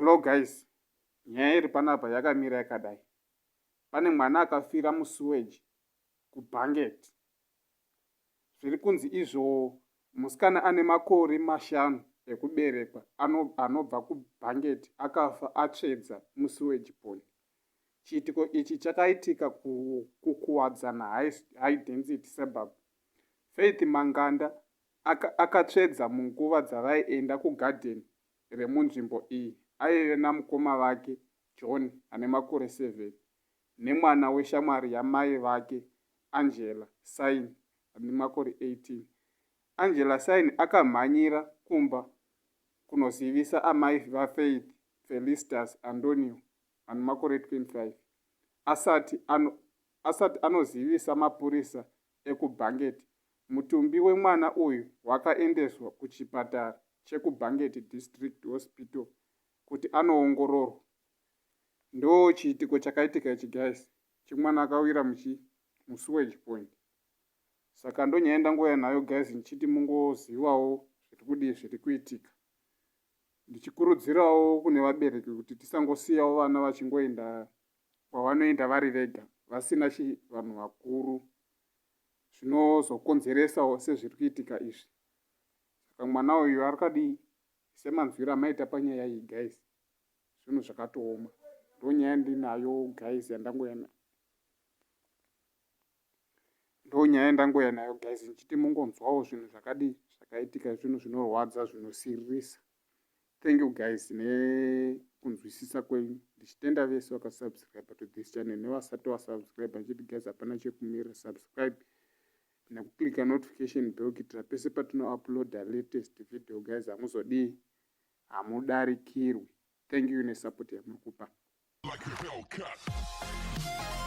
Hello guys, nyaya iri panapa yakamira yakadai. Pane mwana akafira musewage kuBanket. Zviri kunzi izvo musikana ane makore mashanu ekuberekwa anobva kuBanket akafa atsvedza musewage pond. Chiitiko ichi chakaitika kuKuwadzana High Density Suburb. Faith Manganda akatsvedza munguva dzavaienda kugadheni remunzvimbo iyi aive namukoma vake John ane makore 7 nemwana weshamwari yamai vake Angela Saini ane makore 18. Angela Saini akamhanyira kumba kunozivisa amai vaFaith Felistas Antonio ane makore 25 asati, ano, asati anozivisa mapurisa ekuBanket. Mutumbi wemwana uyu wakaendeswa kuchipatara chekuBanket District Hospital kuti anoongororwa. Ndo chiitiko chakaitika ichi guys, chemwana akawira muchi musewage point. Saka ndonyaya ndangouya nayo guys ndichiti mungozivawo zviri kudii zviri kuitika. Ndichikurudzirawo kune vabereki kuti tisangosiyawo vana vachingoenda kwavanoenda vari vega vasina chi vanhu vakuru zvinozokonzeresawo sezviri kuitika izvi. Saka mwana uyu akadii semanzwiro amaita panyaya iyi guys zvinhu zvakatooma ndonyaya ndinayo guys yandangoya ndonyaya yandangoya nayo guys ndichiti mungonzwawo zvinhu zvakadii zvakaitika zvinhu zvinorwadza zvinosiririsa thank you guys nekunzwisisa kwenyu ndichitenda vese vakasubscribe to this channel nevasati vasubscribe ndichiti guys hapana chekumira subscribe nekuclicka notification bell kuitira pese patinouploada latest video guys hamuzodii hamudarikirwi thank you nesupport yamuri kupa. Like a Hellcat.